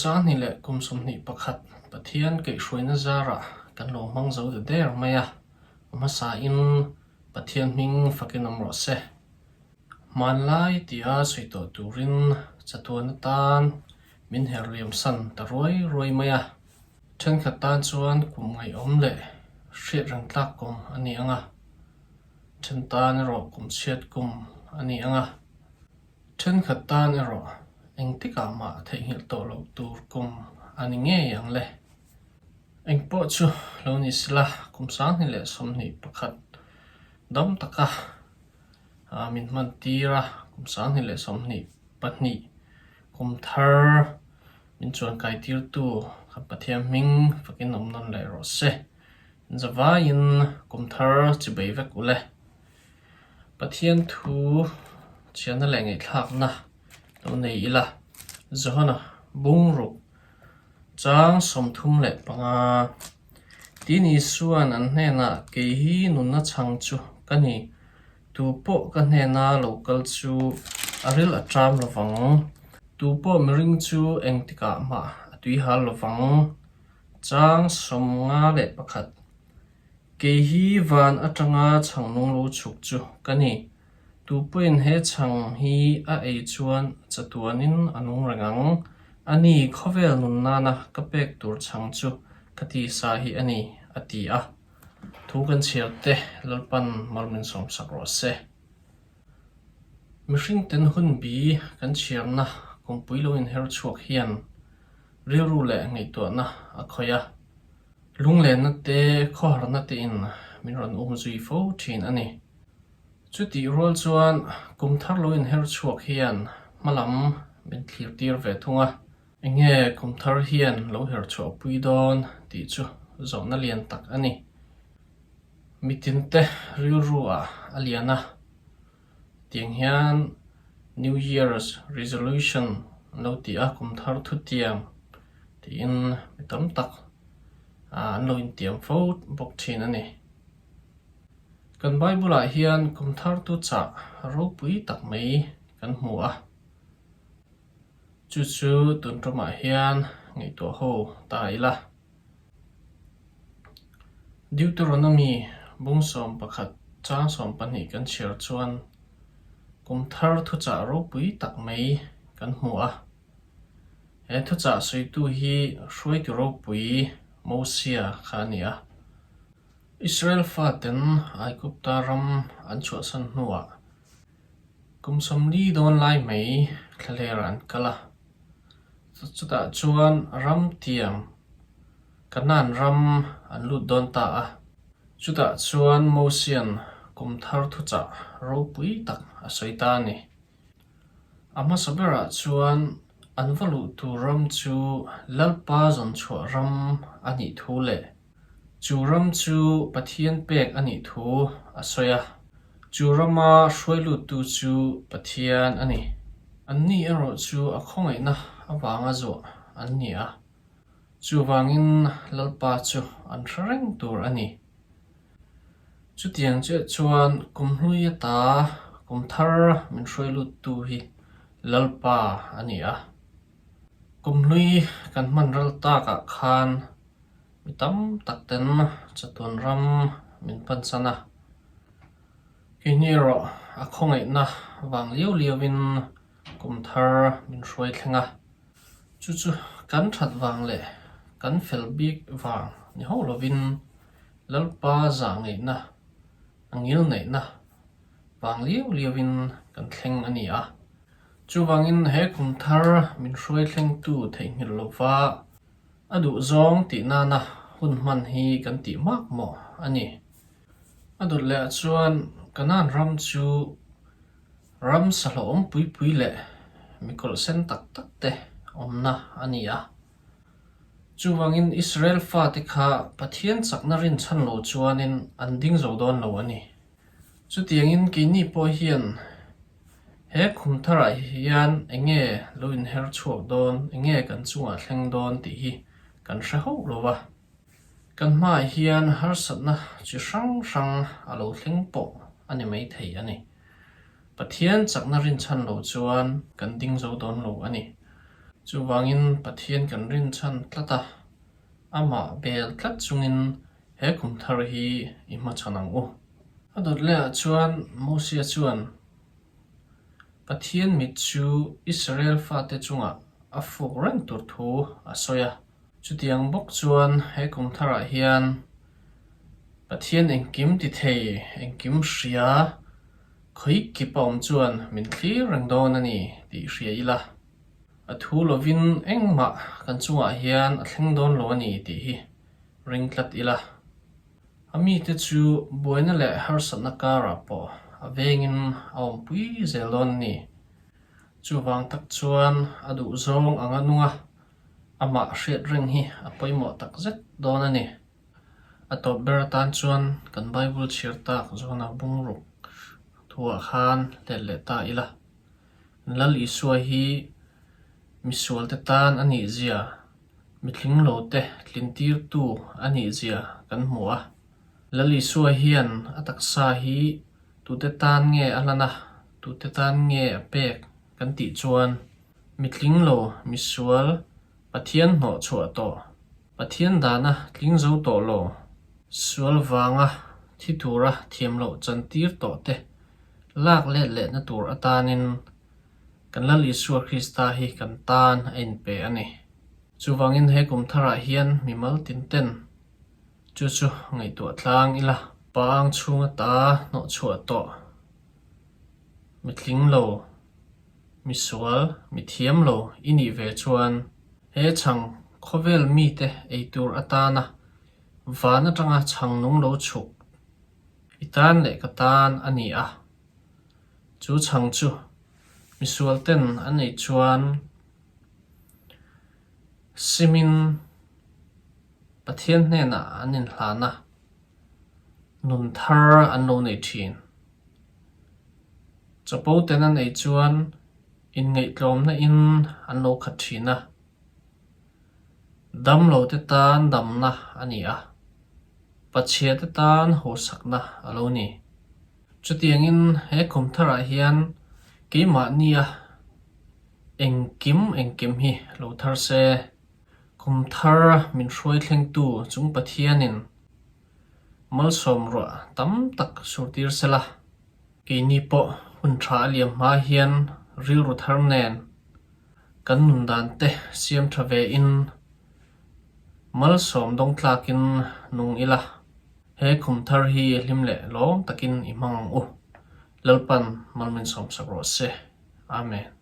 Sanghnih leh kum 21 Pathian kaihhruaina zarah kan lo hmang zo ta der mai a, a hmasain Pathian hming fakin awm rawh se. Hmanlai tia sawi tawh turin chatuan atan min her liam san ta ruai ruai mai a, thenkhat tan chuan kum ngaihawm leh hriat reng tlak kum a ni ang a, then tan erawh kum chhiat kum a ni ang a. Thenkhat tan erawh engtikah mah theihnghilh tawh loh tur kum a ni ngei ang le. Engpawh chu lo ni sila kum 2021 dam taka min hman tir a, kum 2022 kum thar min chuankai tirtu kan Pathian hming fakin awm nawn leh rawh se. Zavaiin kum thar chi bei vek u le. Pathian thu chhiarna leh ngaihthlakna lo nei ila, Johana bungruk chang 35 Tin Isua'n an hnenah kei hi nunna chhang chu ka ni, tu pawh ka hnena lo kal chu a ril a ṭam lovang, tu pawh miring chu engtikah mah a tuihal lovang. Chang 51. Kei hi van atanga chhang nung lo chhuk chu ka ni. Tu pawhin he chhang hi a ei chuan chatuanin a nung reng ang. A ni, khawvel nun nana ka pek tur chhang chu ka tisa hi a ni, a ti a. Thu kan chhiar te Lalpan mal min sawmsak rawh se. Mihring ten hun bi kan chhiarna kawngpui lo inher chhuak hian rilru leh ngaihtuahna a khawih a. Lunglenna te, khawharna te in min rawn um zui fo thin a ni. Chutih rual chuan kum thar lo inher chhuak hian hmalam min thlir tir ve thung a. Enge kum thar hian lo her chhuah pui dawn tih chu zawhna lian tak a ni. Mitin te rilru ah a lian a, tiang hian New Year's Resolution an lo ti a, kum thar thutiam tiin mi tam tak an lo intiam fo bawk thin a ni. Kan Bible ah hian kum thar tu chah ropui tak mai kan hmu a, chu chu tun tumah hian ngaihtuah ho ta ila. Deuteronomy bung 11 chang 12 kan chhiar chuan kum thar thuchah ropui tak mai kan hmu a. He thuchah sawitu hi hruaitu ropui Mosia kha a ni a. Israel faten Aigupta ram an chhuahsan hnuah kum 40 dawn lai mai thlaler an kal a. Chutah chuan ram tiam Kanaan ram an lut dawn ta a. Chutah chuan Mosia'n kum thar thuchah ropui tak a sawi ta a ni. A hmasa berah chuan an va luh tur ram chu Lalpa zawnchhuah ram a nih thu leh Chu ram chu Pathian pek a nih thu a sawi a, chu rama hruai luttu chu Pathian a ni. Anni erawh chu a khawngaihna avanga zuah an ni a, chuvangin Lalpa chu an hre reng tur a ni. Chutiang chiah chuan kum hlui ata kum thar min hruai luttu hi Lalpa a ni a. Kum hlui kan hman ral takah khan Mi tam tak ten chatuan ram min pansan a, keini erawh a khawngaihna vang liau liauin kum thar min hruai thleng a. Chu chu kan that vang leh kan fel bik vang ni hauh lovin Lalpa zah ngeihna, a ngil neihna vang liau liauin kan thleng a ni a. Chuvangin he kum thar min hruai thlengtu theihnghilh lova A duh zawng tih nana hun hman hi kan tih mak maw a ni. A dawt leh ah chuan Kanaan ram chu ram sahlawhawm pui pui leh mikawlh sen tak tak te awmna a ni a. Chuvangin Israel fate kha Pathian chakna rinchhan lo chuanin an ding zo dawn lo a ni. Chutiangin keini pawh hian he khum tharah hian eng nge lo inher chhuak dawn, eng nge kan chungah thleng dawn tih hi kan hre hauh lo va. Kan hmaah hian harsatna chi hrang hrang a lo thleng pawh a ni maithei a ni. Pathian chakna rinchhan lo chuan kan ding zo dawn lo a ni. Chuvangin Pathian kan rinchhan tlat a, amah bel tlat chungin he kum thar hi i hmachhawn ang u. A dawt lehah chuan Mosia chuan Pathian mit chu Israel fate chungah a fuk reng tur thu a sawi a. Chutiang bawk chuan he kum tharah hian Pathian engkim ti thei, engkim hria, khawi kip a awm chuan min thlir reng dawn a ni tih hria ila. A thu lovin engmah kan chungah hian a thleng dawn lo a ni tih hi ring tlat ila. A mite chu buaina leh harsatna karah pawh a vengin a awmpui zel dawn a ni. Chuvang tak chuan a duhzawng anga nung a, amah hriat reng hi a pawimawh tak zet dawn a ni. A tawp ber atan chuan kan Bible chhiar tak Jona bungruk thuah khan let leh ta ila. Lal Isua hi misualte tan a nih zia, mitling lote tlintirtu a nih zia kan hmu a. Lal Isua hian a taksa hi tute tan nge a hlan a, tute tan nge a pek kan tih chuan mitling lo misual Pathian hnawh chhuah tawh, Pathian dana tling zo tawh lo, sual vanga thi tura thiam loh chantir tawh te lak let lehna tur atanin kan Lal Isua Krista hi kan tan a inpe a ni. Chuvangin he kum tharah hian mimal tin ten chu chu ngaihtuah tlang ila. Pang chhunga ta hnawh chhuah tawh mitling lo Misual, mi thiam lo i nih ve chuan he chhang khawvel mite ei tur atana van atanga chhang nung lo chhuk i tan leh ka tan a ni a. Chu chhang chu misual ten an ei chuan simin Pathian hnenah an inhlan a, nun thar an lo nei thin. Chapo ten an ei chuan inngaihtlawmna in an lo khat thin a, damlo te tan damna a ni a, pachhia te tan hawsakna a lo ni. Chutiangin he kum tharah hian keimahnia engkim engkim hi lo thar se, kum thar min hruai thlengtu chung Pathianin malsawm ruah tam tak surtir sela. Keini pawh hun tha a liam hma hian rilru thar nen kan nun dan te siam tha ve in malsawm dawng tlakin nung ila, he khum thar hi hlim leh lawm takin i hmang ang u. Lalpan mal min sawmsak rawh se. Amen.